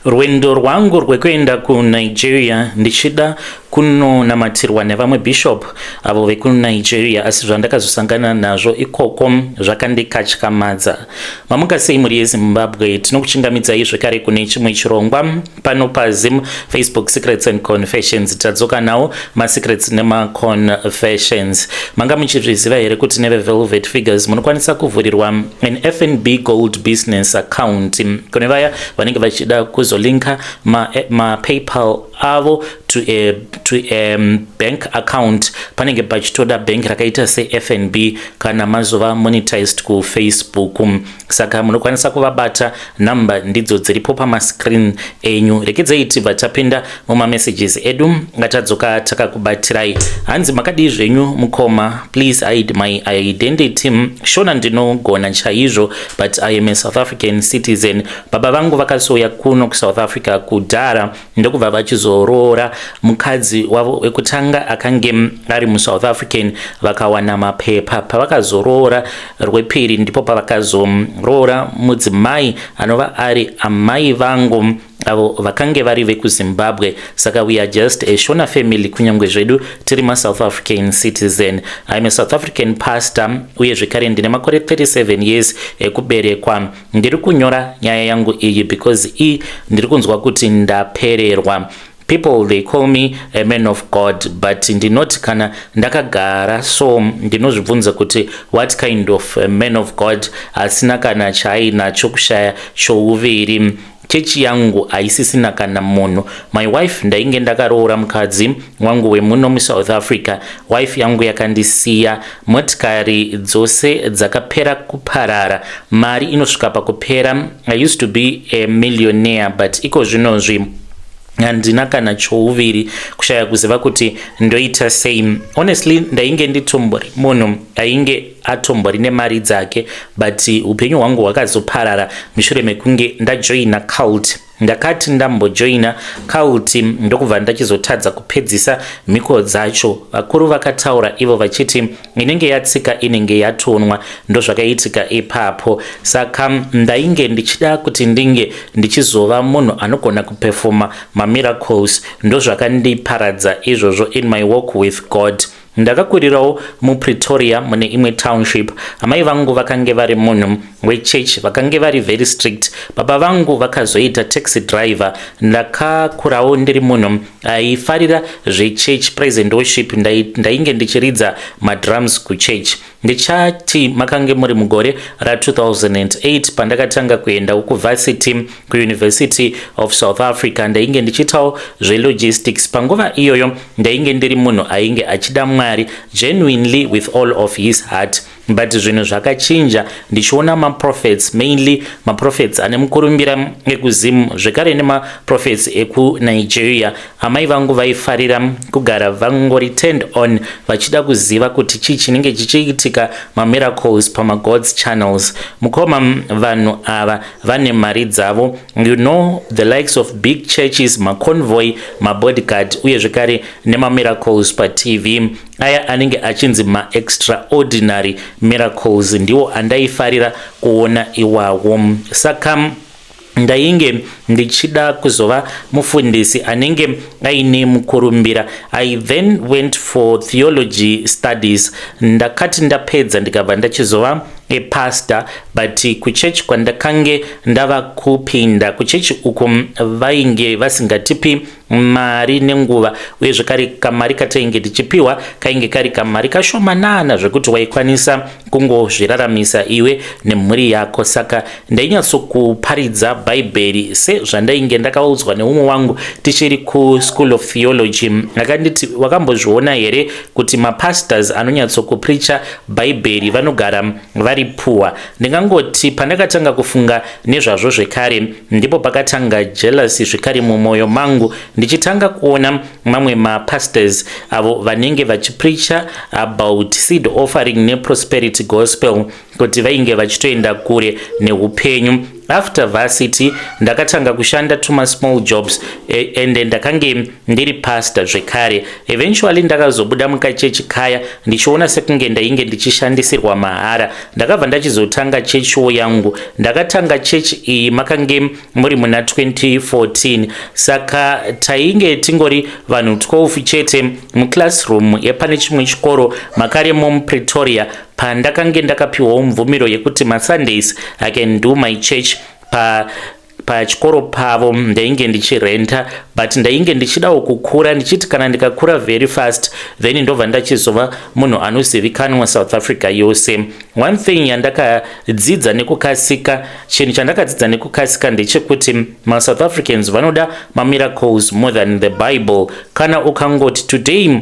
Rwendo rwangu rwekuenda kuNigeria ndichida kunonamatirwa nevamwe bishop avo vekuNigeria, asi zvandakazosangana nazvo ikoko zvakandikatyamadza. Mamuka sei mhuri yeZimbabwe? Tinokuchingamidzai zvekare kune chimwe chirongwa pano paZim Facebook Secrets and Confessions. Tadzoka nawo masecrets nemaconfessions. Manga muchizviziva here kuti neveVelvet Figures munokwanisa kuvhurirwa an FNB Gold Business Account kune vaya vanenge vachida kuzolinka maPayPal avo to a bank account? Panenge pachitoda bank rakaita seFNB kana mazova monetized kuFacebook. Saka munokwanisa kuvabata, namba ndidzo dziripo pamascreen enyu. Rekedzai tibva tapinda mumamessages edu ngatadzoka takakubatirai. Hanzi, "Makadii zvenyu mukoma? Please hide my identity. Shona ndinogona chaizvo, but I am a South African citizen. Baba vangu vakazouya kuno kuSouth Africa kudhara, ndokubva vachizoroora mukadzi wavo wekutanga akange ari muSouth African, vakawana mapepa. Pavakazoroora rwepiri, ndipo pavakazoroora mudzimai anova ari amai vangu, avo vakange vari vekuZimbabwe. Saka we are just a Shona family, kunyange zvedu tiri maSouth African citizen. I'm a South African pastor, uye zvekare ndine makore 37 years ekuberekwa. Ndiri kunyora nyaya yangu iyi because i ndiri kunzwa kuti ndapererwa. People, they call me a man of God, but ndinoti kana ndakagara so, ndinozvibvunza kuti what kind of a man of God asina kana chaainacho, kushaya chouviri. Chechi yangu haisisina kana munhu. My wife, ndainge ndakaroora mukadzi wangu wemuno muSouth Africa. Wife yangu yakandisiya. Motikari dzose dzakapera kuparara, mari inosvika pakupera. I used to be a millionaire, but iko zvinozvi handina kana chouviri, kushaya kuziva kuti ndoita sei. Honestly, ndainge nditombori munhu ainge atombori nemari dzake, but upenyu hwangu hwakazoparara mushure mekunge ndajoina cult. Ndakati ndambojoina cult, ndokubva ndachizotadza kupedzisa mhiko dzacho. Vakuru vakataura ivo vachiti inenge yatsika inenge yatonwa. Ndozvakaitika ipapo. Saka ndainge ndichida kuti ndinge ndichizova munhu anogona kupefoma mamiracles. Ndozvakandiparadza izvozvo in my walk with God. Ndakakurirawo muPretoria mune imwe township. Amai vangu vakange vari munhu wechurch, vakange vari very strict. Baba vangu vakazoita taxi driver. Ndakakurawo ndiri munhu aifarira zvechurch, praise and worship. Ndainge ndichiridza madrums kuchurch. Ndichati makange muri mugore ra2008 pandakatanga kuenda kuvarsity, kuUniversity of South Africa. Ndainge ndichiitawo zvelogistics. Panguva iyoyo ndainge ndiri munhu ainge achida Mwari genuinely, with all of his heart, but zvinhu zvakachinja ndichiona maprophets, mainly maprophets ane mukurumbira ekuZimu, zvekare nemaprophets ekuNigeria. Amai vangu vaifarira kugara vangori turned on, vachida kuziva kuti chii chinenge chichiitika, mamiracles pamagods channels. Mukoma, vanhu ava vane mari dzavo, you know, the likes of big churches, maconvoy, mabodyguard, uye zvekare nemamiracles paTV aya anenge achinzi maextraordinary miracles. Ndiwo andaifarira kuona iwawo. Saka ndainge ndichida kuzova mufundisi anenge aine mukurumbira. I then went for theology studies. Ndakati ndapedza, ndikabva ndachizova epastor, but kuchechi kwandakange ndava kupinda, kuchechi uku vainge vasingatipi mari nenguva, uye zvekare kamari katainge tichipiwa kainge kari kamari kashomanana zvekuti waikwanisa kungozviraramisa iwe nemhuri yako. Saka ndainyatsokuparidza Bhaibheri sezvandainge ndakaudzwa neumwe wangu tichiri kuschool of theology. Akanditi, 'Wakambozviona here kuti mapastors anonyatsokupricha Bhaibheri vanogara vari poor?' Ndingangoti pandakatanga kufunga nezvazvo zvekare, ndipo pakatanga jealousy zvekare mumwoyo mangu, ndichitanga kuona mamwe mapastors avo vanenge vachipreacha about seed offering neprosperity gospel. Kuti vainge vachitoenda kure neupenyu. After varsity ndakatanga kushanda tuma small jobs ende ndakange ndiri pastor zvekare. Eventually ndakazobuda mukachechi kaya ndichiona sekunge ndainge ndichishandisirwa mahara. Ndakabva ndachizotanga chechiwo yangu. Ndakatanga chechi iyi makange muri muna 2014, saka tainge tingori vanhu 12 chete muclassroom yepane chimwe chikoro makaremo muPretoria, pandakange ndakapiwawo mvumiro yekuti maSundays I can do my church pachikoro pavo. Ndainge ndichirenta, but ndainge ndichidawo kukura, ndichiti kana ndikakura very fast, then ndobva ndachizova munhu anozivikanwa South Africa yose. One thing yandakadzidza nekukasika, chinhu chandakadzidza nekukasika ndechekuti maSouth Africans vanoda mamiracles more than the Bible. Kana ukangoti, "Today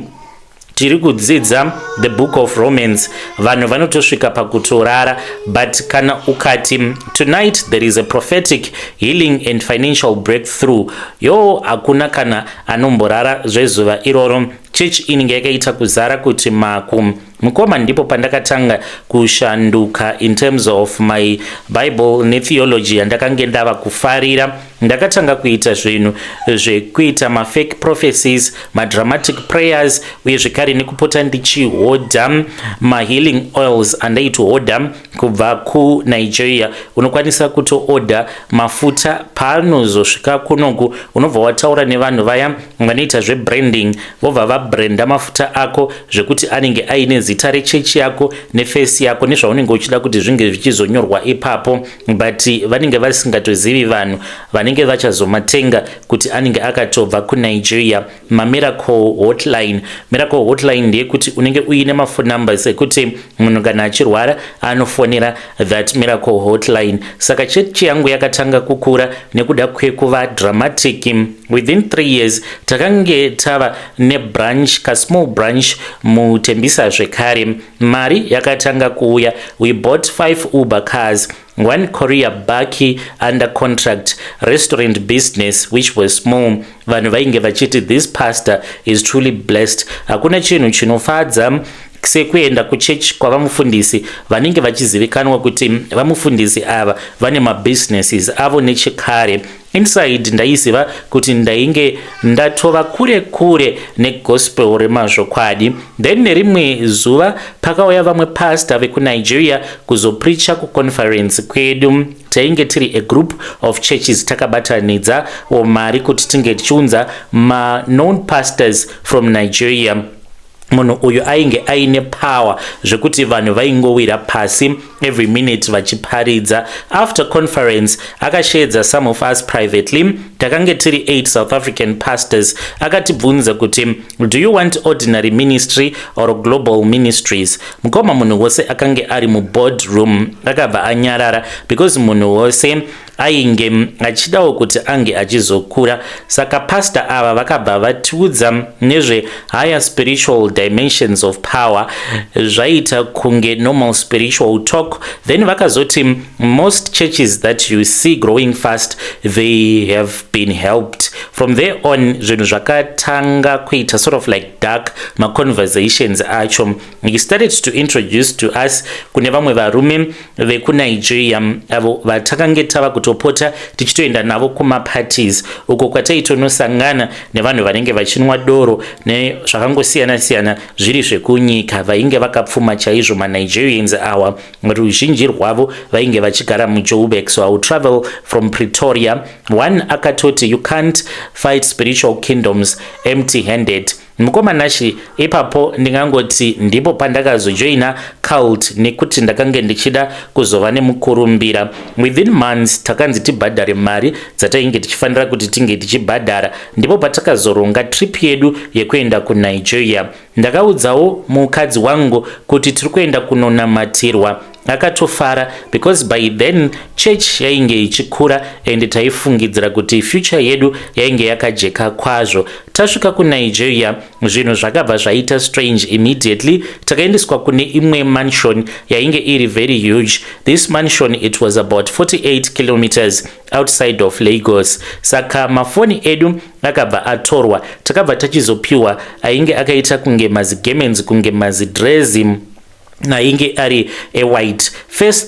tiri kudzidza the Book of Romans," vanhu vanotosvika pakutorara. But kana ukati, "Tonight there is a prophetic healing and financial breakthrough," yo, hakuna kana anomborara zvezuva iroro. Chechi inenge yakaita kuzara kuti maku. Mukoma, ndipo pandakatanga kushanduka in terms of my Bible netheology yandakange ndava kufarira. Ndakatanga kuita zvinhu zvekuita mafake prophecies, madramatic prayers, uye zvekare nekupota ndichihodha mahealing oils andaitohodha kubva kuNigeria. Unokwanisa kutoodha mafuta, paanozosvika kunoku unobva wataura nevanhu vaya vanoita zvebranding, vobva vabranda mafuta ako zvekuti anenge aine zita rechechi yako neface yako nezvaunenge uchida kuti zvinge zvichizonyorwa ipapo. But vanenge vasingatozivi vanhu vanenge vachazomatenga kuti anenge akatobva kuNigeria. Mamiracle hotline. Miracle hotline ndeyekuti unenge uine maphone numbers ekuti munhu kana achirwara anofonera that miracle hotline. Saka chechi yangu yakatanga kukura nekuda kwekuva dramatic. Within 3 years takange tava nebranch, kasmall branch muTembisa zvekare. Mari yakatanga kuuya. We bought five Uber cars, one courier bakkie under contract, restaurant business which was small. Vanhu vainge vachiti, "This pastor is truly blessed." Hakuna chinhu chinofadza sekuenda kuchechi kwavamufundisi vanenge vachizivikanwa kuti vamufundisi ava vane mabusinesses avo nechekare. Inside ndaiziva kuti ndainge ndatova kure kure negospel remazvokwadi. Then nerimwe zuva pakauya vamwe pastor vekuNigeria kuzopreacha kuconference kwedu. Tainge tiri a group of churches takabatanidza mari kuti tinge tichiunza maknown pastors from Nigeria. Munhu uyu ainge aine power zvekuti vanhu vaingowira pasi every minute vachiparidza. After conference akasheedza some of us privately. Takange tiri 8 South African pastors. Akatibvunza kuti, "Do you want ordinary ministry or global ministries?" Mukoma, munhu wose akange ari muboard room akabva anyarara, because munhu wose ainge achidawo kuti ange achizokura. Saka pasta ava vakabva vatiudza nezvehigher spiritual dimensions of power. Zvaita kunge normal spiritual talk. Then vakazoti, "Most churches that you see growing fast, they have been helped." From there on zvinhu zvakatanga kuita sort of like dark maconversations acho. He started to introduce to us kune vamwe varume vekuNigeria avo vatakange tava kutopota tichitoenda navo kumaparties uko kwataitonosangana nevanhu vanenge vachinwa doro nezvakangosiyana-siyana zviri zvekunyika. Vainge vakapfuma chaizvo maNigerians awa. Ruzhinji rwavo vainge vachigara muJoburg, so I will travel from Pretoria. One akatoti, "You can't fight spiritual kingdoms empty handed." Mukoma Nashi, ipapo ndingangoti ndipo pandakazojoina cult, nekuti ndakange ndichida kuzova nemukurumbira. Within months takanzi tibhadhare mari dzatainge tichifanira kuti tinge tichibhadhara. Ndipo patakazoronga trip yedu yekuenda kuNigeria. Ndakaudzawo mukadzi wangu kuti tiri kuenda kunonamatirwa. Akatofara because by then church yainge ichikura and taifungidzira kuti future yedu yainge yakajeka kwazvo. Tasvika kuNigeria, zvinhu zvakabva zvaita strange immediately. Takaendeswa kune imwe mansion yainge iri very huge. This mansion, it was about 48 kilometers outside of Lagos. Saka mafoni edu akabva atorwa. Takabva tachizopiwa ainge akaita kunge mazigemenzi, kunge mazidrezi. Ainge ari ewhite.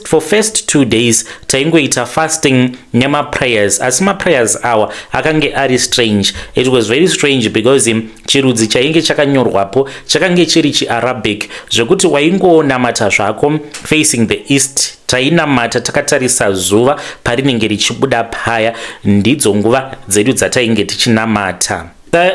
For first 2 days taingoita fasting nemaprayers, asi maprayers awa akange ari strange. It was very strange because chirudzi chainge chakanyorwapo chakange chiri chiArabic, zvekuti waingonamata zvako facing the east. Tainamata takatarisa zuva parinenge richibuda paya. Ndidzo nguva dzedu dzatainge tichinamata.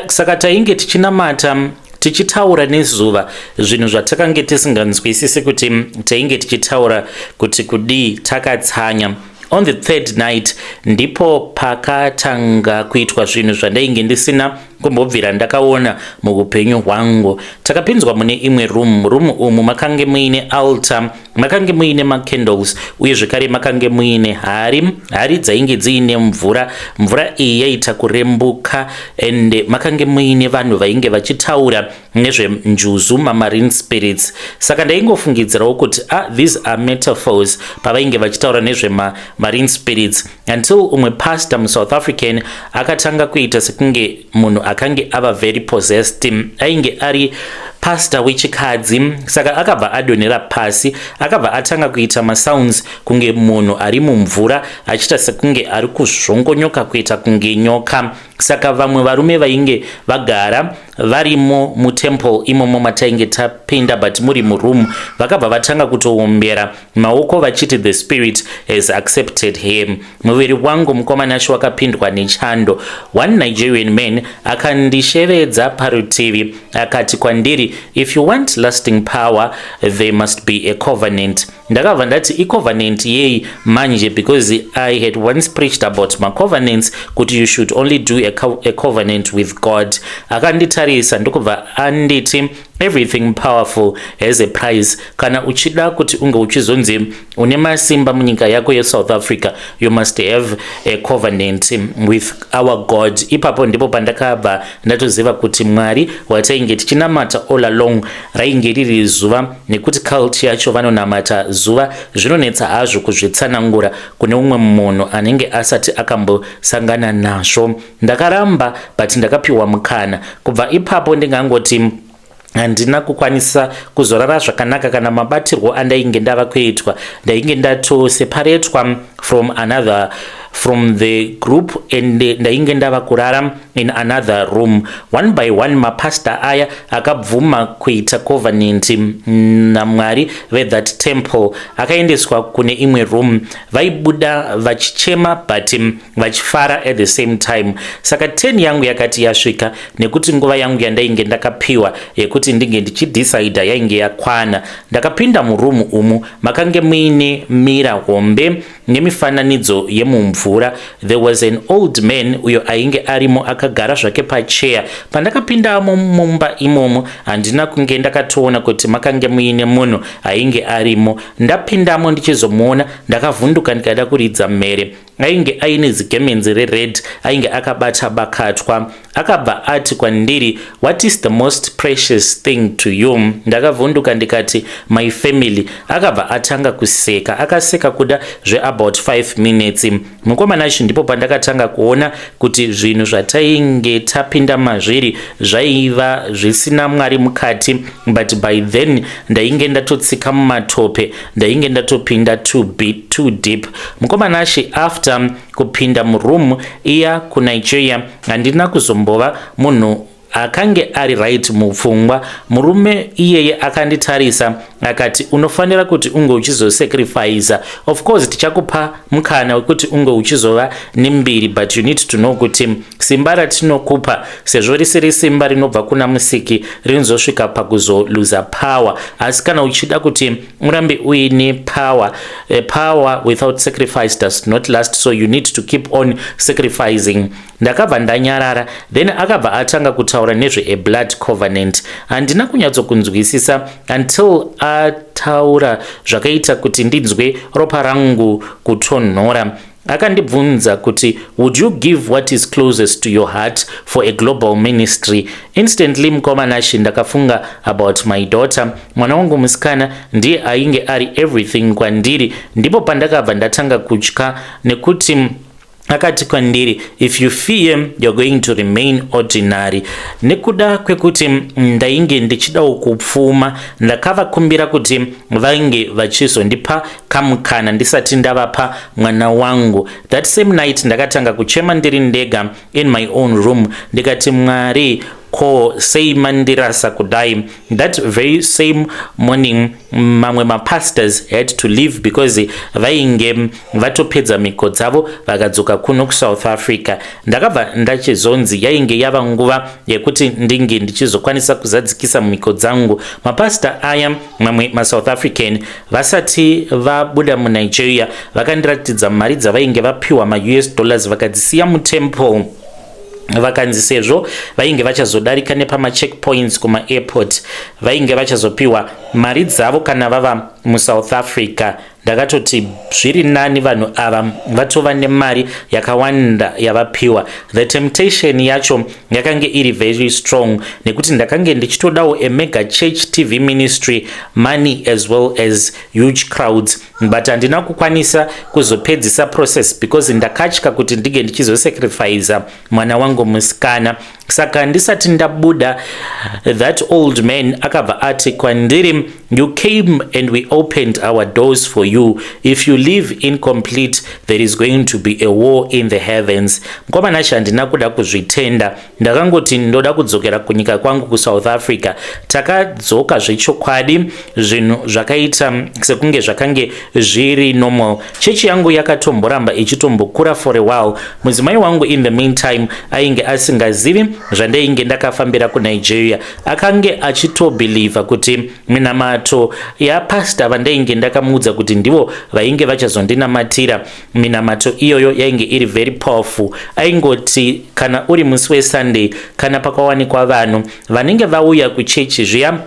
Saka tainge tichinamata tichitaura nezuva, zvinhu zvatakange tisinganzwisisi kuti tainge tichitaura kuti kudii, takatsanya. On the third night ndipo pakatanga kuitwa zvinhu zvandainge ndisina kumbobvira ndakaona muupenyu hwangu. Takapinzwa mune imwe room. Room umu makange muine altar, makange muine macandles, uye zvekare makange muine hari. Hari dzainge dziine mvura. Mvura iyi yaita kurembuka, and makange muine vanhu vainge vachitaura nezvenjuzu, mamarine spirits. Saka ndaingofungidzirawo kuti, ah, these are metaphors pavainge vachitaura nezvemamarine spirits, until umwe pastor muSouth African akatanga kuita sekunge munhu akange ava very possessed. Ainge ari pastor wechikadzi. Saka akabva adonhera pasi, akabva atanga kuita masounds kunge munhu ari mumvura, achiita sekunge ari kuzvongonyoka, kuita kunge nyoka. Saka vamwe varume vainge vagara varimo mutemple imomo matainge tapinda, but muri muroom, vakabva vatanga kutoombera maoko vachiti, "The spirit has accepted him." Muviri wangu, mukoma Nashe, wakapindwa nechando. One Nigerian man akandishevedza parutivi, akati kwandiri, "If you want lasting power, there must be a covenant." Ndakabva ndati, "Icovenant yei manje?" Because I had once preached about macovenants, kuti you should only do a covenant with God. Akanditarisa ndokubva anditi, "Everything powerful has a price. Kana uchida kuti unge uchizonzi une masimba munyika yako yeSouth Africa, you must have a covenant with our God." Ipapo ndipo pandakabva ndatoziva kuti Mwari watainge tichinamata all along rainge riri zuva, nekuti cult yacho vanonamata zuva. Zvinonetsa hazvo kuzvitsanangura kune umwe munhu anenge asati akambosangana nazvo. Ndakaramba, but ndakapiwa mukana. Kubva ipapo ndingangoti handina kukwanisa kuzorara zvakanaka kana mabatirwo andainge ndava kuitwa. Ndainge ndatoseparatwa from the group and ndainge ndava kurara in another room. One by one mapasta aya akabvuma kuita covenant naMwari vethat temple akaendeswa kune imwe room. Vaibuda vachichema but vachifara at the same time. Saka 10 yangu yakati yasvika, nekuti nguva yangu yandainge ndakapiwa yekuti ndinge ndichidecida yainge yakwana. Ndakapinda murumu umu makange muine mirror hombe nemifananidzo yemumvura. There was an old man uyo ainge arimo, akagara zvake pacheya. Pandakapindamo mumba imomo, handina kunge ndakatoona kuti makange muine munhu ainge arimo. Ndapindamo ndichizomuona, ndakavhunduka ndikada kuridza mhere. Ainge aine zigemenzi rered, ainge akabata bakatwa. Akabva ati kwandiri, "What is the most precious thing to you?" Ndakavhunduka ndikati, "My family." Akabva atanga kuseka. Akaseka kuda zveabout 5 minutes. Mukoma Nashe, ndipo pandakatanga kuona kuti zvinhu zvatainge tapinda mazviri zvaiva zvisina Mwari mukati. But by then ndainge ndatotsika mumatope, ndainge ndatopinda too deep. Mukoma Nashe, after kupinda muroom iya kuNigeria, handina kuzombova munhu akange ari right mupfungwa. Murume iyeye akanditarisa akati, "Unofanira kuti unge uchizosacrifica. Of course tichakupa mukana wekuti unge uchizova nembiri, but you need to know kuti simba ratinokupa, sezvo risiri simba rinobva kuna Musiki, rinozosvika pakuzoluza power. Asi kana uchida kuti urambe uine power, power without sacrifice does not last, so you need to keep on sacrificing." Ndakabva ndanyarara. Then akabva atanga kutaura nezve-a covenant. Handina kunyatsokunzwisisa until ataura zvakaita kuti ndinzwe ropa rangu kutonhora. Akandibvunza kuti, "Would you give what is closest to your heart for a global ministry?" Instantly, mukoma Nashe, ndakafunga about my daughter. Mwana wangu musikana ndiye ainge ari everything kwandiri. Ndipo pandakabva ndatanga kutya nekuti Akati kwandiri, "If you fear, you're going to remain ordinary." Nekuda kwekuti ndainge ndichidawo kupfuma, ndakavakumbira kuti vange vachizondipa kamukana ndisati ndavapa mwana wangu. That same night ndakatanga kuchema ndiri ndega in my own room, ndikati, "Mwari, ko sei mandirasa kudai?" That very same morning mamwe mapastors had to leave because vainge vatopedza mhiko dzavo, vakadzoka kuno kuSouth Africa. Ndakabva ndachizonzi yainge yava nguva yekuti ndinge ndichizokwanisa kuzadzikisa mhiko dzangu. Mapasta aya, mamwe maSouth African, vasati vabuda muNigeria, vakandiratidza mari dzavainge vapiwa, maUS dollars, vakadzisiya mutemple. Vakanzi sezvo vainge vachazodarika nepamacheckpoints kumaairport, vainge vachazopiwa mari dzavo kana vava muSouth Africa. Ndakatoti zviri nani vanhu ava vatova nemari yakawanda yavapiwa. The temptation yacho yakange iri very strong, nekuti ndakange ndichitodawo a mega church, TV ministry, money as well as huge crowds, but handina kukwanisa kuzopedzisa process because ndakatya kuti ndinge ndichizosacrifica mwana wangu musikana. Saka ndisati ndabuda, that old man akabva ati kwandiri, "You came and we opened our doors for you. If you leave incomplete, there is going to be a war in the heavens." Mukomana, handina kuda kuzvitenda. Ndakangoti ndoda kudzokera kunyika kwangu kuSouth Africa. Takadzoka zvechokwadi, zvinhu zvakaita sekunge zvakange zviri normal. Chechi yangu yakatomboramba ichitombokura for a while. Mudzimai wangu in the meantime ainge asingazivi zvandainge ndakafambira kuNigeria. Akange achitobhilivha kuti minamato yapasta vandainge ndakamuudza kuti ndivo vainge vachazondinamatira, minamato iyoyo yainge iri very powerful. Aingoti kana uri musi weSunday, kana pakawanikwa vanhu vanenge vauya kuchechi zviya,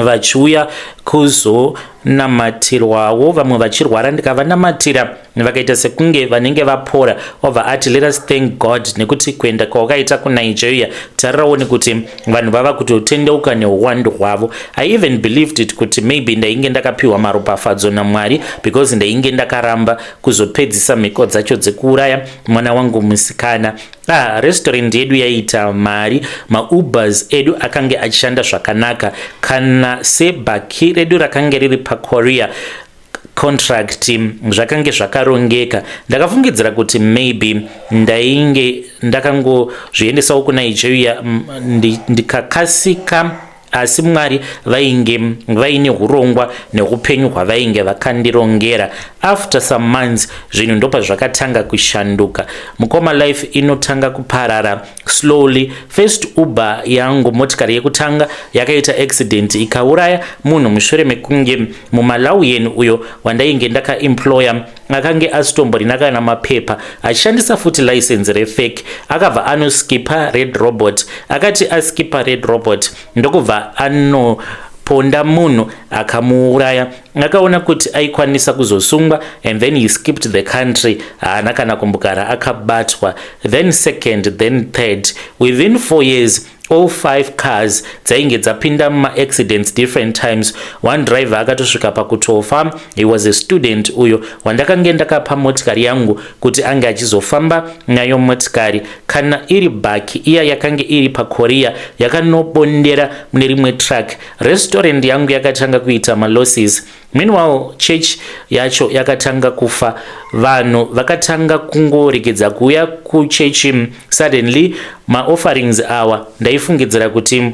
vachiuya kuzonamatirwawo, vamwe vachirwara, ndikavanamatira vakaita sekunge vanenge vapora, obva ati, "Let us thank God nekuti kuenda kwawakaita kuNigeria, tarirawo nekuti vanhu vava kutotendeuka neuwandu hwavo." I even believed it kuti maybe ndainge ndakapiwa maropafadzo naMwari because ndainge ndakaramba kuzopedzisa mhiko dzacho dzekuuraya mwana wangu musikana. Ah, restaurant yedu yaiita mari, maUbers edu akange achishanda zvakanaka, kana sebhaki redu rakange riri paCourier contract, zvakange zvakarongeka. Ndakafungidzira kuti maybe ndainge ndakangozviendesawo kuNigeria ndikakasika, asi Mwari vainge vaine urongwa neupenyu hwavainge vakandirongera. After some months zvinhu ndopa zvakatanga kushanduka, mukoma. Life inotanga kuparara slowly. First Uber yangu, motikari yekutanga, yakaita accident ikauraya munhu, mushure mekunge muMalawian uyo wandainge ndakaemploya akange asitomborina kana mapepa, achishandisa futi license refake. Akabva anoskipa red robot. Akati askipa red robot, ndokubva anoponda munhu akamuuraya. Akaona kuti aikwanisa kuzosungwa and then he skipped the country. Haana kana kumbogara akabatwa. Then second, then third. Within 4 years all five cars dzainge dzapinda mumaaccidents different times. One driver akatosvika pakutofa. He was a student uyo wandakange ndakapa motikari yangu kuti ange achizofamba nayo motikari. Kana iri bhaki iya yakange iri paCourier, yakanobondera mune rimwe truck. Restaurant yangu yakatanga kuita malosses. Meanwhile church yacho yakatanga kufa. Vanhu vakatanga kungoregedza kuuya kuchechi suddenly. Maofferings awa ndaifungidzira kuti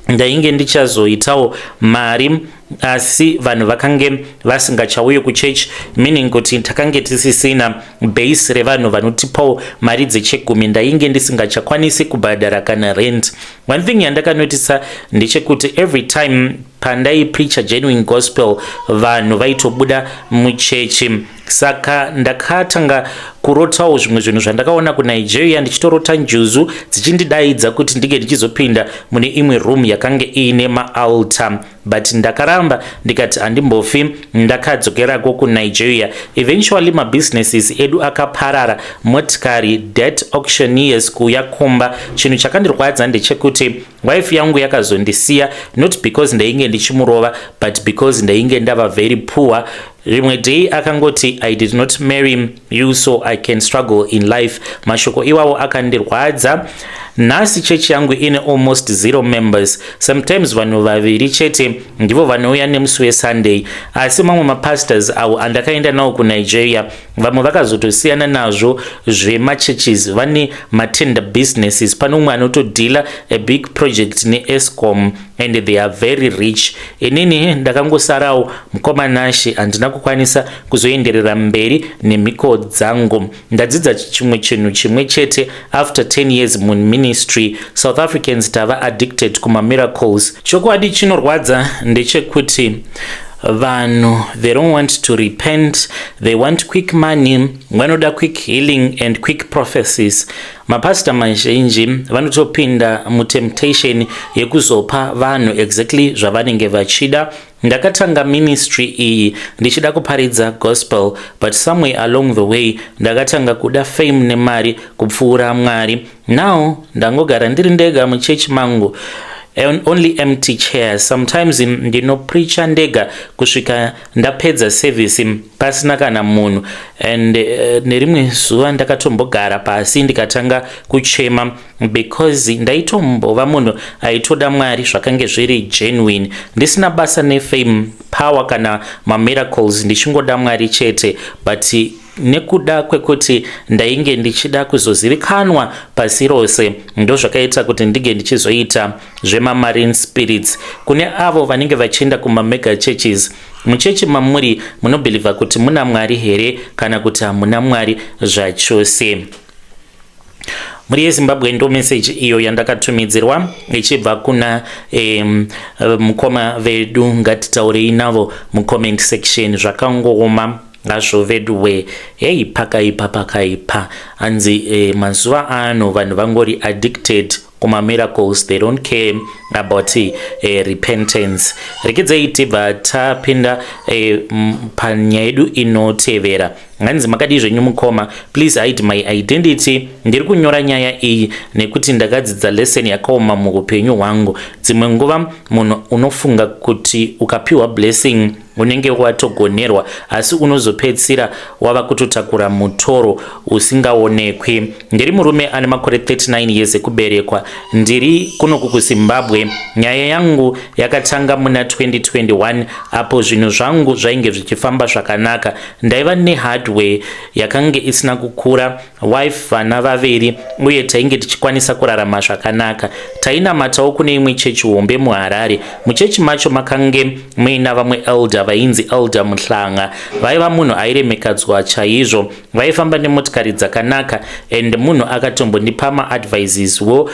ndainge ndichazoitawo mari, asi vanhu vakange vasingachauyi kuchechi, meaning kuti takange tisisina base revanhu vanotipawo mari dzechegumi. Ndainge ndisingachakwanisi kubhadhara kana rent. One thing yandakanotisa ndechekuti every time pandaipreacha genuine gospel, vanhu vaitobuda muchechi. Saka ndakatanga kurotawo zvimwe zvinhu zvandakaona kuNigeria, ndichitorota njuzu dzichindidaidza kuti ndinge ndichizopinda mune imwe room yakange iine maaltar, but ndakaramba, ndikati handimbofi ndakadzokerako kuNigeria. Eventually mabusinesses edu akaparara, motikari, debt, auctioneers kuuya kumba. Chinhu chakandirwadza ndechekuti wife yangu yakazondisiya, not because ndainge ndichimurova, but because ndainge ndava very poor. Rimwe day akangoti, "I did not marry you so I can struggle in life." Mashoko iwawo akandirwadza. Nhasi chechi yangu ine almost zero members. Sometimes vanhu vaviri chete ndivo vanouya nemusi weSunday. Asi mamwe mapastors avo andakaenda nawo kuNigeria, vamwe vakazotosiyana nazvo zvemachurches, vane matender businesses. Pane umwe anotodhila a big project neEskom and they are very rich. Inini ndakangosarawo, mukoma Nashe. Handina kukwanisa kuzoenderera mberi nemhiko dzangu. Ndadzidza chimwe chinhu chimwe chete after 10 years muministry: South Africans tava addicted kumamiracles. Chokwadi chinorwadza ndechekuti vanhu, they don't want to repent. They want quick money, vanoda quick healing and quick prophecies. Mapasita mazhinji vanotopinda mutemptation yekuzopa vanhu exactly zvavanenge vachida. Ndakatanga ministry iyi ndichida kuparidza gospel, but somewhere along the way ndakatanga kuda fame nemari kupfuura Mwari. Now ndangogara ndiri ndega muchechi mangu, only empty chairs. Sometimes ndinopreacha ndega kusvika ndapedza service pasina kana munhu. And nerimwe zuva ndakatombogara pasi ndikatanga kuchema because ndaitombova munhu aitoda Mwari zvakange zviri genuine, ndisina basa nefame, power kana mamiracles, ndichingoda Mwari chete. But nekuda kwekuti ndainge ndichida kuzozivikanwa pasi rose, ndozvakaita kuti ndinge ndichizoita zvemamarine spirits. Kune avo vanenge vachienda kumamega churches, muchechi mamuri munobhilivha kuti muna Mwari here kana kuti hamuna Mwari zvachose? Muri yeZimbabwe, ndo meseji iyo yandakatumidzirwa ichibva kuna mukoma vedu. Ngatitaurei navo mucomment section. Zvakangooma ngazvo veduwe. Hei, pakaipa, pakaipa. Hanzi mazuva ano vanhu vangori addicted kumamiracles. They don't care about repentance. Rekedzei tibva tapinda panyaya yedu inotevera. Hanzi, "Makadii zvenyu mukoma? Please hide my identity. Ndiri kunyora nyaya iyi nekuti ndakadzidza lesson yakaoma muupenyu hwangu. Dzimwe nguva munhu unofunga kuti ukapiwa blessing unenge watogonerwa, asi unozopedzisira wava kutotakura mutoro usingaonekwi. Ndiri murume ane makore 39 years ekuberekwa. Ndiri kunoku kuZimbabwe. Nyaya yangu yakatanga muna 2021 apo zvinhu zvangu zvainge zvichifamba zvakanaka. Ndaiva nehardware yakange isina kukura, wife, vana vaviri, uye tainge tichikwanisa kurarama zvakanaka. Tainamatawo kune imwe chechi hombe muHarare. Muchechi macho makange muina vamwe elder vainzi Elder Muhlanga. Vaiva munhu airemekadzwa chaizvo. Vaifamba nemotikari dzakanaka and munhu akatombondipa maadvices wo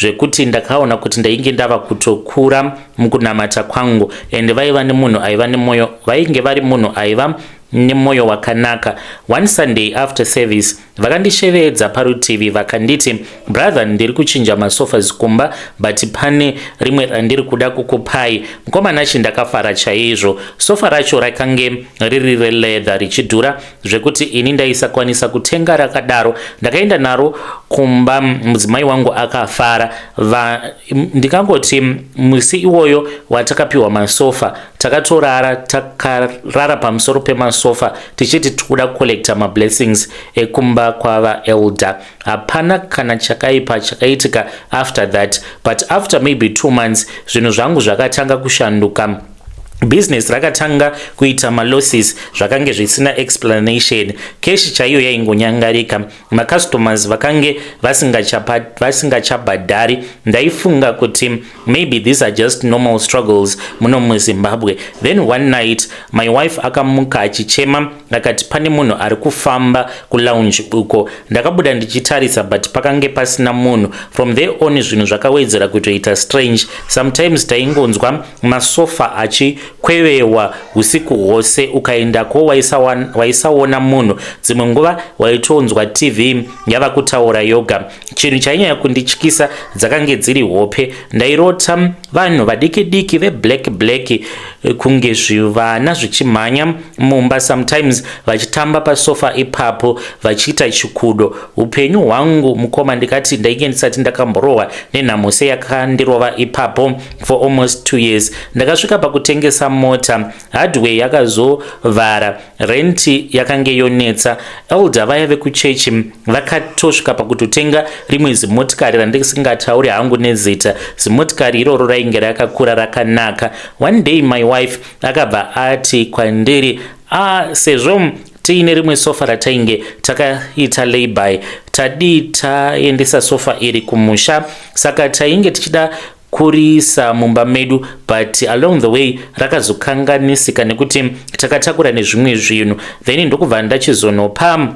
zvekuti ndakaona kuti ndainge ndava kutokura mukunamata kwangu. And vaiva nemunhu aiva nemwoyo, vainge vari munhu aiva nemwoyo wakanaka. One Sunday after service vakandishevedza parutivi vakanditi, 'Brother, ndiri kuchinja masofas kumba, but pane rimwe randiri kuda kukupai.' Mukoma Nashe, ndakafara chaizvo. Sofa racho rakange riri releather, richidhura zvekuti ini ndaisakwanisa kutenga rakadaro. Ndakaenda naro kumba, mudzimai wangu akafara. Ndikangoti musi iwoyo watakapiwa masofa, takatorara, takarara pamusoro pemasofa tichiti tikuda kucollecta mablessings ekumba kwavaelder. Hapana kana chakaipa chakaitika after that, but after maybe 2 months zvinhu zvangu zvakatanga kushanduka. Business rakatanga kuita malosses zvakange zvisina explanation. Cash chaiyo yaingonyangarika. Macustomers vakange vasingachabhadhari. Ndaifunga kuti maybe these are just normal struggles muno muZimbabwe. Then one night my wife akamuka achichema, akati pane munhu ari kufamba kulounge uko. Ndakabuda ndichitarisa, but pakange pasina munhu. From there on zvinhu zvakawedzera kutoita strange. Sometimes taingonzwa masofa achikwevewa usiku hwose. Ukaendako waisaona munhu. Dzimwe nguva waitonzwa TV yava kutaura yoga. Chinhu chainyanya kundityisa dzakange dziri hope. Ndairota Vanhu vadiki diki veblack black eh, kunge zvivana zvichimhanya mumba sometimes vachitamba pasofa ipapo vachiita chikudo. Upenyu hwangu mukoma ndikati ndainge ndisati ndakamborohwa nenhamo seyakandirova ipapo for almost two years. Ndakasvika pakutengesa mota, hardware yakazovhara, renti yakange yonetsa. Elder vaya vekuchechi vakatosvika pakutotenga rimwe zimotikari randisingatauri hangu nezita. Zimotikari iroro rainge rakakura rakanaka. One day my wife akabva ati kwandiri, ah, sezvo tiine rimwe sofa ratainge takaita layby, tadii taendesa sofa iri kumusha? Saka tainge tichida kuriisa mumba medu, but along the way rakazokanganisika nekuti takatakura nezvimwe zvinhu. Then ndokubva ndachizonopa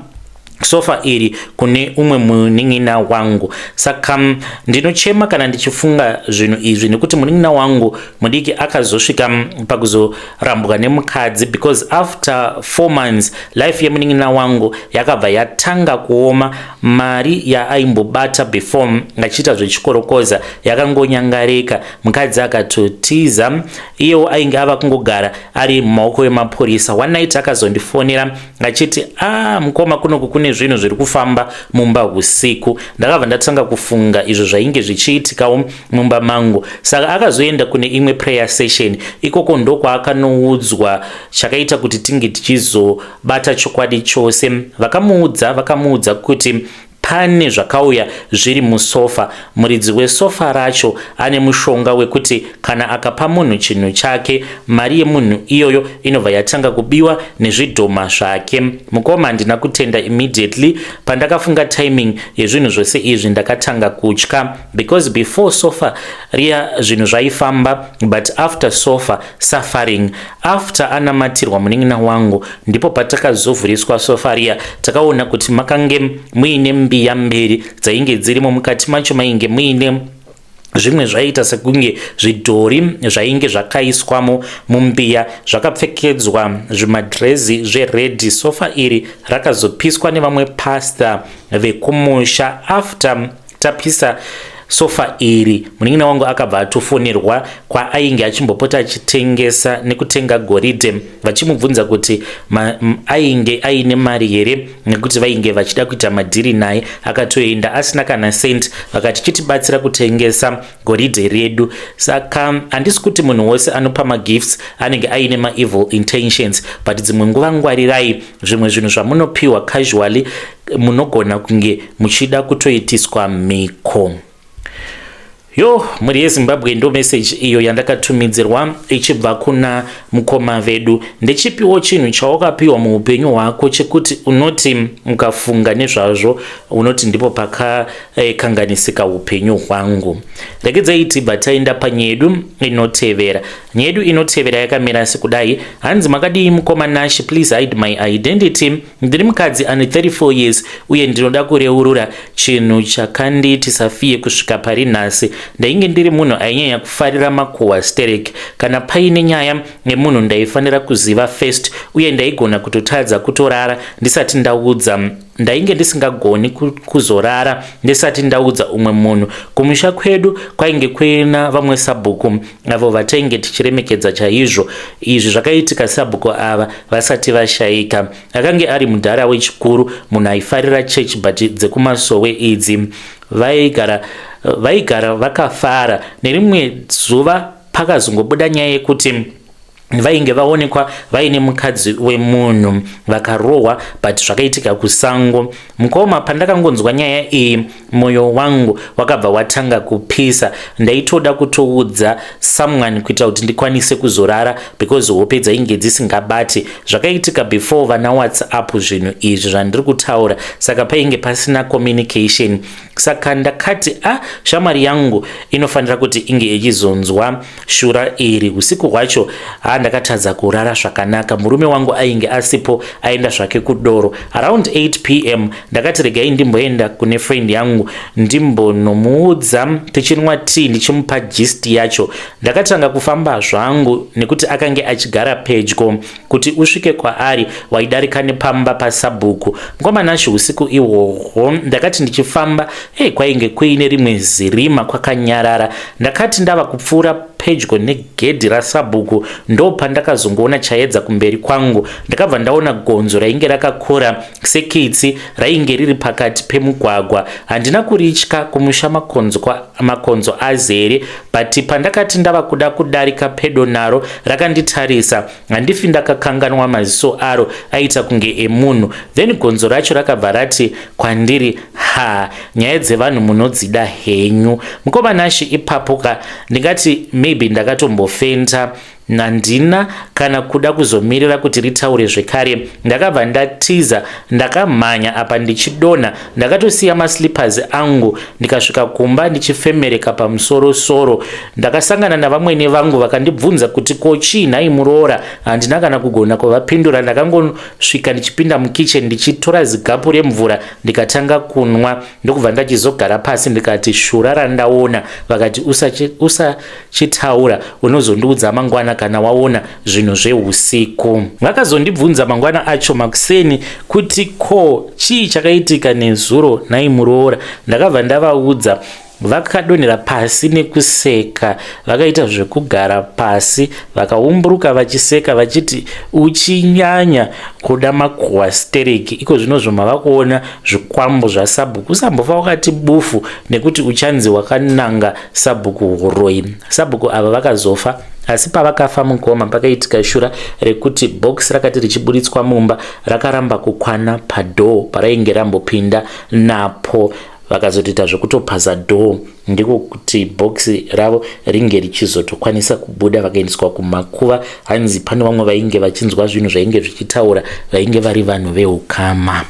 sofa iri kune umwe munin'ina wangu. Saka ndinochema kana ndichifunga zvinhu izvi nekuti munin'ina wangu mudiki akazosvika pakuzorambwa nemukadzi, because after 4 months life yemunin'ina wangu yakabva yatanga kuoma. Mari yaaimbobata before achiita zvechikorokoza yakangonyangarika, mukadzi akatotiza. Iyewo ainge ava kungogara ari mumaoko emapurisa. One night akazondifonera achiti, "A ah, mukoma, kunoku kune zvinhu zviri kufamba mumba usiku." Ndakabva ndatanga kufunga izvo zvainge zvichiitikawo mumba mangu. Saka akazoenda kune imwe prayer session. Ikoko ndokwaakanoudzwa chakaita kuti tinge tichizobata chokwadi chose. Vakamuudza kuti pane zvakauya zviri musofa. Muridzi wesofa racho ane mushonga wekuti kana akapa munhu chinhu chake, mari yemunhu iyoyo inobva yatanga kubiwa nezvidhoma zvake. Mukoma, handina kutenda immediately. Pandakafunga timing yezvinhu zvose izvi, ndakatanga kutya, because before sofa riya zvinhu zvaifamba, but after sofa, suffering. After anamatirwa munin'ina wangu, ndipo patakazovhuriswa sofa riya. Takaona kuti makange muine mbiya mberi dzainge dzirimo. Mukati macho mainge muine zvimwe zvaiita sekunge zvidhori zvainge zvakaiswamo mumbiya, zvakapfekedzwa zvimadhirezi zvered. Sofa iri rakazopiswa nevamwe pasta vekumusha. After tapisa sofa iri, munin'ina wangu akabva atofonerwa kwaainge achimbopota achitengesa nekutenga goridhe, vachimubvunza kuti ainge aine mari here, nekuti vainge vachida kuita madhiri naye. Akatoenda asina kana cent. Vakati, "Chitibatsira kutengesa goridhe redu." Saka handisi kuti munhu wose anopa magifts anenge aine maevil intentions, but dzimwe nguva ngwarirai zvimwe zvinhu zvamunopiwa casually. Munogona kunge muchida kutoitiswa mhiko. Yo, mhuri yeZimbabwe, ndo meseji iyo yandakatumidzirwa ichibva kuna mukoma vedu. Ndechipiwo chinhu chawakapiwa muupenyu hwako chekuti unoti ukafunga nezvazvo unoti, "Ndipo pakakanganisika upenyu hwangu"? Regedzai tibva taenda panyaya yedu inotevera. Nyaya yedu inotevera yakamira sekudai. Hanzi, "Makadii mukoma Nash? Please hide my identity. Ndiri mukadzi ane 34 years uye ndinoda kureurura chinhu chakandiitisa fear kusvika pari nhasi. Ndainge ndiri munhu ainyanya kufarira makuhwa sterek. Kana paine nyaya yemunhu, ndaifanira kuziva first, uye ndaigona kutotadza kutorara ndisati ndaudza. Ndainge ndisingagoni kuzorara ndisati ndaudza umwe munhu. Kumusha kwedu kwainge kuina vamwe sabhuku avo vatainge tichiremekedza chaizvo. Izvi zvakaitika sabhuku ava vasati vashayika. Akange ari mudhara wechikuru, munhu aifarira chechi, but dzekumasowe idzi. Vaigara vakafara. Nerimwe zuva pakazongobuda nyaya yekuti vainge vaonekwa vaine mukadzi wemunhu, vakarohwa, but zvakaitika kusango. Mukoma, pandakangonzwa nyaya iyi, mwoyo wangu wakabva watanga kupisa. Ndaitoda kutoudza someone kuitira kuti ndikwanise kuzorara, because hope dzainge dzisingabati. Zvakaitika before vana WhatsApp, zvinhu izvi zvandiri kutaura, saka painge pasina communication. Saka ndakati, 'A ah, shamwari yangu inofanira kuti inge ichizonzwa shura iri.' Usiku hwacho Haa, ndakatadza kurara zvakanaka. Murume wangu ainge asipo, aenda zvake kudoro. Around 8 p.m. ndakati regai ndimboenda kune friend yangu, ndimbonomuudza, tichinwa tea, ndichimupa gist yacho. Ndakatanga kufamba zvangu nekuti akange achigara pedyo. Kuti usvike kwaari waidarika nepamba pasabhuku. Mukomanashi, usiku ihwohwo ndakati ndichifamba, hey, kwainge kuine rimwe zirima, kwakanyarara. Ndakati ndava kupfuura pedyo negedhi rasabhuku, ndo pandakazongoona chaedza kumberi kwangu. Ndakabva ndaona gonzo rainge rakakura sekitsi, rainge riri pakati pemugwagwa. Handina kuritya, kumusha makonzo azere. But pandakati ndava kuda kudarika pedo naro, rakanditarisa. Handifi ndakakanganwa maziso aro, aita kunge emunhu. Then gonzo racho rakabva rati kwandiri, "Ha, nyaya dzevanhu munodzida henyu." Mukomanashi, ipapo ka ndingati maybe ndakatombofenta. Handina kana kuda kuzomirira kuti ritaure zvekare. Ndakabva ndatiza, ndakamhanya apa ndichidonha. Ndakatosiya maslippers angu. Ndikasvika kumba ndichifemereka pamusorosoro. Ndakasangana navamwene vangu, vakandibvunza kuti, "Ko chii nhai muroora?" Handina kana kugona kuvapindura. Ndakangosvika ndichipinda mukitchen, ndichitora zigapu remvura, ndikatanga kunwa, ndokubva ndachizogara pasi, ndikati, "Shura randaona." Vakati, "Usachitaura, unozondiudza mangwana kana waona zvinhu zveusiku." Vakazondibvunza mangwana acho makuseni kuti, "Ko chii chakaitika nezuro nhai muroora?" Ndakabva ndavaudza. Vakadonhera pasi nekuseka, vakaita zvekugara pasi, vakaumburuka vachiseka, vachiti, "Uchinyanya kuda makuhwa stereki. Iko zvinozvo mava kuona zvikwambo zvasabhuku. Usambofa wakati bufu nekuti uchanzi wakananga sabhuku uroi." Sabhuku ava vakazofa, asi pavakafa, mukoma, pakaitika shura rekuti bhokisi rakati richiburitswa mumba, rakaramba kukwana padoor parainge rambopinda napo. Vakazotoita zvekutopaza door, ndiko kuti bhokisi ravo ringe richizotokwanisa kubuda. Vakaendeswa kumakuva. Hanzi pane vamwe vainge vachinzwa zvinhu zvainge zvichitaura, vainge vari vanhu veukama.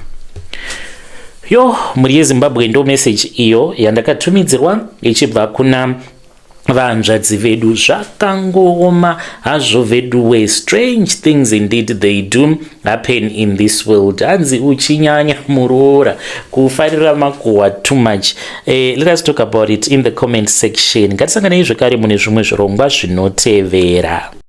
Yo, mhuri yeZimbabwe, ndo meseji iyo yandakatumidzirwa ichibva kuna vanzvadzi vedu. Zvakangooma hazvo vedu. Strange things indeed, they do happen in this world. Hanzi uchinyanya muroora kufarira makuhwa too much. Let us talk about it in the comment section. Ngatisanganei zvekare mune zvimwe zvirongwa zvinotevera.